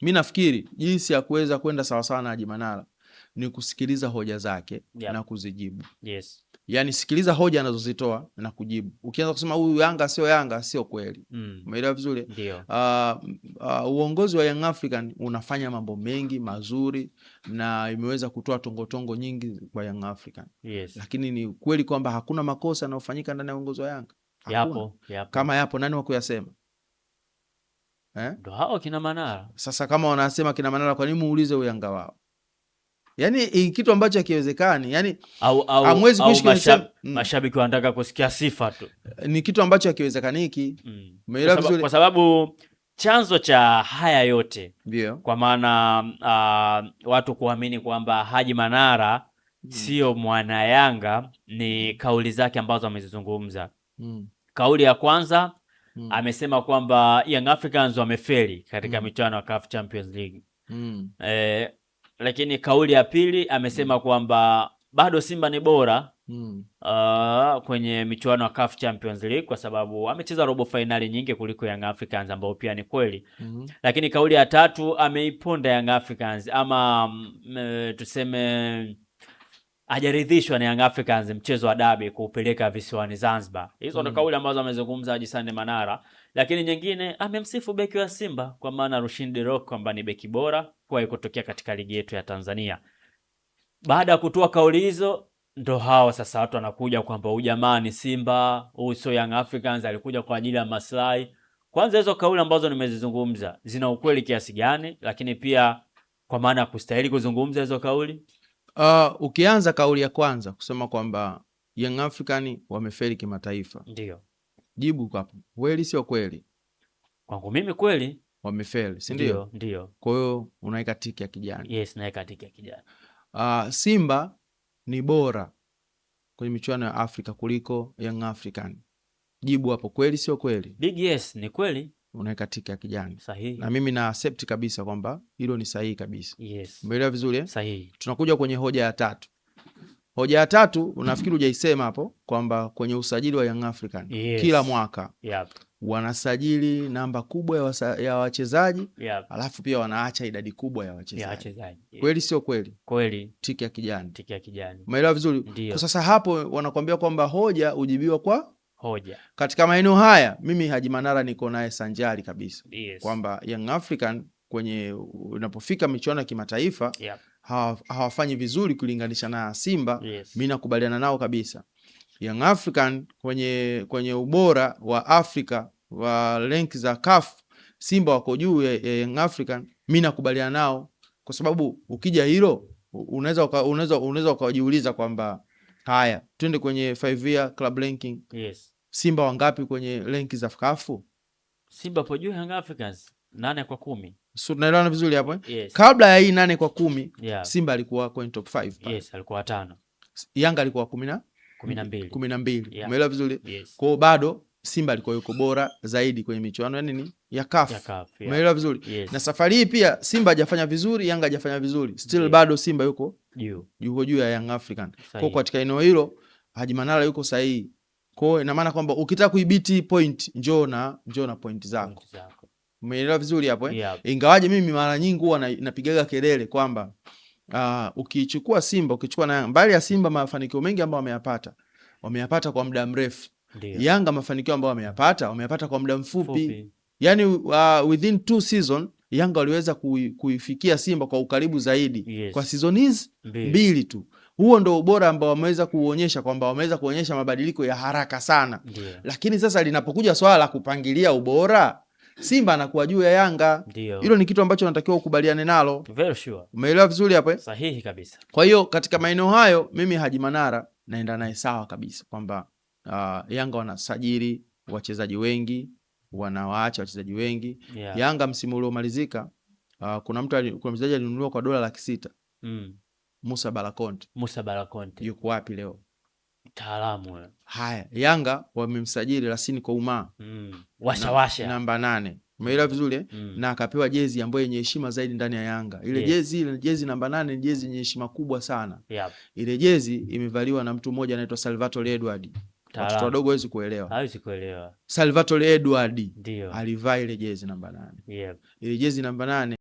Mi nafikiri jinsi ya kuweza kwenda sawasawa na Haji Manara ni kusikiliza hoja zake na kuzijibu. Yaani sikiliza hoja anazozitoa na kujibu. Ukianza kusema huyu Yanga sio Yanga, sio kweli. Umeelewa vizuri? Ndio. Uongozi wa Young African unafanya mambo mengi mazuri na imeweza kutoa tongotongo nyingi kwa Young African. Lakini ni kweli kwamba hakuna makosa yanayofanyika ndani ya uongozi wa Yanga? Hakuna. Yapo, yapo. Kama yapo, nani wa kuyasema? Eh? Ndo hao kina Manara. Sasa kama wanasema kina Manara, kwa nini muulize Uyanga wao? Yaani kitu ambacho hakiwezekani. Yaani Au hamwezi au kuishi kwenye mashabiki wanataka kusikia sifa tu. Ni kitu ambacho hakiwezekaniki. Umeelewa vizuri? Kwa sababu chanzo cha haya yote, kwa maana watu kuamini kwamba Haji Manara sio mwana Yanga ni kauli zake ambazo amezizungumza. Kauli ya kwanza, amesema kwamba Young Africans wamefeli katika michuano ya CAF Champions League. Lakini kauli ya pili amesema kwamba bado Simba ni bora kwenye michuano ya CAF Champions League kwa sababu amecheza robo fainali nyingi kuliko Young Africans, ambao pia ni kweli. Lakini kauli ya tatu ameiponda Young Africans ama tuseme hajaridhishwa na Young Africans mchezo wa dabi kuupeleka visiwani Zanzibar. Hizo ndo kauli ambazo amezungumza Haji Sande Manara. Lakini nyingine amemsifu beki wa Simba kwa maana Rushine De Reuck kwamba ni beki bora kuwahi kutokea katika ligi yetu ya Tanzania. Baada ya kutoa kauli hizo ndo hao sasa watu wanakuja kwamba huyu jamaa ni Simba, huyu sio Young Africans, alikuja kwa ajili ya maslahi. Kwanza hizo kauli ambazo nimezizungumza zina ukweli kiasi gani? Lakini pia kwa maana ya kustahili kuzungumza hizo kauli? Ukianza kauli ya kwanza kusema kwamba Young African wamefeli kimataifa. Jibu hapo, kweli sio kweli? Kwangu mimi kweli. Wamefeli, si ndio? Ndio, ndio. Kwa hiyo unaweka tiki ya kijani. Yes, naweka tiki ya kijani. Simba ni bora kwenye michuano ya Afrika kuliko Young African. Jibu hapo, kweli sio kweli? Big yes, ni kweli. Unaweka tiki ya kijani. Sahihi. Na mimi na accept kabisa kwamba hilo ni sahihi kabisa. Yes. Umeelewa vizuri? Sahihi. Tunakuja kwenye hoja ya tatu. Hoja ya tatu unafikiri hujaisema hapo kwamba kwenye usajili wa Young African kila mwaka wanasajili namba kubwa ya wachezaji, alafu pia wanaacha idadi kubwa ya wachezaji. Ya wachezaji. Yes. Kweli sio kweli? Kweli. Tiki ya kijani. Tiki ya kijani. Umeelewa vizuri? Ndio. Kwa sasa hapo wanakuambia kwamba hoja hujibiwa kwa hoja. Katika maeneo haya mimi Haji Manara niko naye sanjari kabisa. Yes. Kwamba Young African kwenye unapofika michuano ya kimataifa hawafanyi vizuri kulinganisha na Simba. Yes. Mimi nakubaliana nao kabisa. Young African kwenye ubora wa Afrika wa rank za CAF, Simba wako juu ya Young African. Mimi nakubaliana nao kwa sababu ukija hilo unaweza ukajiuliza kwamba haya twende kwenye 5 year club ranking. Yes. Simba wangapi kwenye rank za CAF? Simba po juu Young Africans 8 kwa 10. So tunaelewana vizuri hapo? Yes. Kabla ya hii 8 kwa 10, Simba alikuwa kwenye top 5 pale. Yes, alikuwa 5. Yanga alikuwa kumi na 12. 12. Yeah. Umeelewa vizuri? Yes. Kwa hiyo bado Simba alikuwa yuko bora zaidi kwenye michuano ya nini? Ya CAF. Ya CAF, yeah. Umeelewa vizuri? Yes. Na safari hii pia Simba hajafanya vizuri, Yanga hajafanya vizuri. Still bado Simba yuko juu. Yuko juu ya Young African. Kwa hiyo katika eneo hilo Haji Manara yuko sahihi. Kwa hiyo ina maana kwamba ukitaka kuibeat point, njoo na point zako. Point zako. Umeelewa vizuri hapo? Yeah. Ingawaje mimi mara nyingi huwa napigaga kelele kwamba ukichukua Simba, ukichukua na Yanga, mbali ya Simba mafanikio mengi ambayo wameyapata kwa muda mrefu. Ndio. Yanga mafanikio ambayo wameyapata kwa muda mfupi. Fupi. Yaani, within 2 season Yanga waliweza kuifikia Simba kwa ukaribu zaidi. Yes. Kwa season hizi 2. 2 tu. Huo ndo ubora ambao wameweza kuonyesha kwamba wameweza kuonyesha mabadiliko ya haraka sana. Ndio. Lakini sasa linapokuja swala la kupangilia ubora, Simba anakuwa juu ya Yanga. Ndio. Hilo ni kitu ambacho natakiwa ukubaliane nalo. Very sure. Umeelewa vizuri hapo? Sahihi kabisa. Kwa hiyo katika maeneo hayo mimi Haji Manara naenda naye sawa kabisa kwamba Yanga wanasajili wachezaji wengi, wanawaacha wachezaji wengi. Yeah. Yanga msimu uliomalizika, kuna mchezaji alinunuliwa kwa dola 600,000. Musa Balakonte. Musa Balakonte. Yuko wapi leo? Mtaalamu huyo. Haya, Yanga wamemsajili Rasini Kouma. Washa washa. Namba 8. Umeelewa vizuri? Mm. Na akapewa jezi ambayo yenye heshima zaidi ndani ya Yanga. Ile jezi, ile jezi namba 8 ni jezi yenye heshima kubwa sana. Yep. Ile jezi imevaliwa na mtu mmoja anaitwa Salvatore Edward. Mtaalamu. Watoto wadogo hawezi kuelewa. Hawezi kuelewa. Salvatore Edward Ndio. alivaa ile jezi namba 8. Yep. Ile jezi namba 8